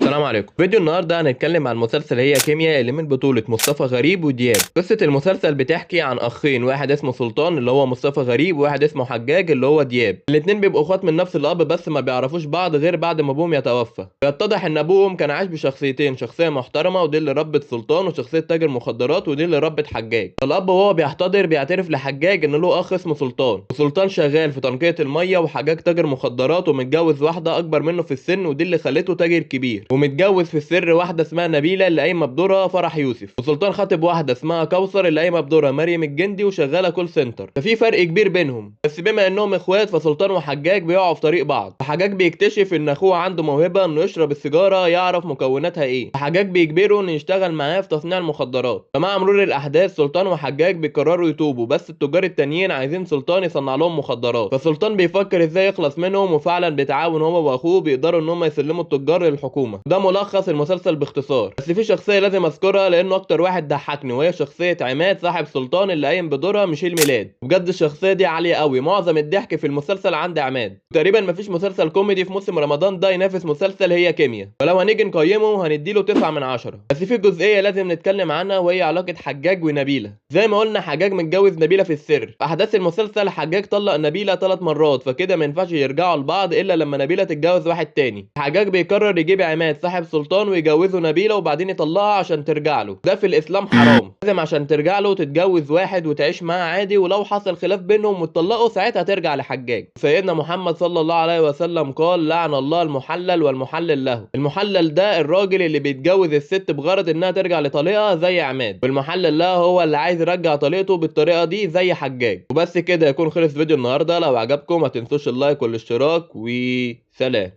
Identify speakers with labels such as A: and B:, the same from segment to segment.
A: السلام عليكم. فيديو النهارده هنتكلم عن مسلسل هي كيمياء اللي من بطولة مصطفى غريب ودياب. قصة المسلسل بتحكي عن اخين، واحد اسمه سلطان اللي هو مصطفى غريب، وواحد اسمه حجاج اللي هو دياب. الاتنين بيبقوا اخوات من نفس الاب، بس ما بيعرفوش بعض غير بعد ما ابوهم يتوفى. بيتضح ان ابوهم كان عايش بشخصيتين، شخصية محترمة ودي اللي ربت سلطان، وشخصية تاجر مخدرات ودي اللي ربت حجاج. فالاب وهو بيحتضر بيعترف لحجاج ان له اخ اسمه سلطان، وسلطان شغال في تنقية المية، وحجاج تاجر مخدرات ومتجوز واحدة اكبر منه في السن، ودي اللي خلته تاجر كبير، ومتجوز في السر واحدة اسمها نبيلة اللي قايمة بدورها فرح يوسف، وسلطان خاطب واحدة اسمها كوثر اللي قايمة بدورها مريم الجندي وشغالة call center. ففي فرق كبير بينهم، بس بما انهم اخوات فسلطان وحجاج بيقعوا في طريق بعض. فحجاج بيكتشف ان اخوه عنده موهبة انه يشرب السيجارة يعرف مكوناتها ايه، فحجاج بيجبره انه يشتغل معاه في تصنيع المخدرات. فمع مرور الاحداث سلطان وحجاج بيقرروا يتوبوا، بس التجار التانيين عايزين سلطان يصنع لهم مخدرات، فسلطان بيفكر ازاي يخلص منهم، وفعلا بيتعاون هو واخوه بيقدروا ان هم يسلموا التجار للحكومة. ده ملخص المسلسل باختصار، بس في شخصية لازم اذكرها لانه اكتر واحد ضحكني، وهي شخصية عماد صاحب سلطان اللي قايم بدورها ميشيل ميلاد. بجد الشخصية دي عالية قوي، معظم الضحك في المسلسل عند عماد. تقريبا مفيش مسلسل كوميدي في موسم رمضان ده ينافس مسلسل هي كيمياء، فلو هنيجي نقيمه هنديله 9 من 10. بس في جزئية لازم نتكلم عنها، وهي علاقة حجاج ونبيله. زي ما قلنا حجاج متجوز نبيلة في السر. في احداث المسلسل حجاج طلق نبيلة 3 مرات، فكده ما ينفعش يرجعوا لبعض الا لما نبيلة تتجوز واحد تاني. حجاج بيقرر يجيب عماد صاحب سلطان ويجوزه نبيلة وبعدين يطلقها عشان ترجع له. ده في الاسلام حرام، لازم عشان ترجع له تتجوز واحد وتعيش معاه عادي، ولو حصل خلاف بينهم واتطلقوا ساعتها ترجع لحجاج. سيدنا محمد صلى الله عليه وسلم قال: لعن الله المحلل والمحلل له. المحلل ده الراجل اللي بيتجوز الست بغرض انها ترجع لطليقها زي عماد، والمحلل له هو اللي عايز يرجع طليقته بالطريقة دي زي حجاج. وبس كده يكون خلص فيديو النهارده. لو عجبكم ما تنسوش ال like والاشتراك، وسلام.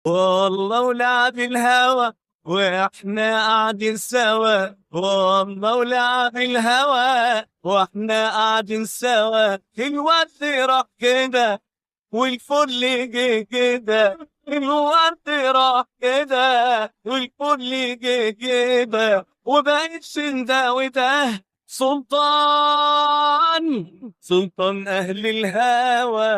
B: والله ولعب الهوى واحنا قاعدين سوا، والله ولعب الهوى واحنا قاعدين سوا، الوقت راح كده والفل جه كده، الوقت راح كده والفل جه كده، وبقيت ده وده سلطان، سلطان أهل الهوى.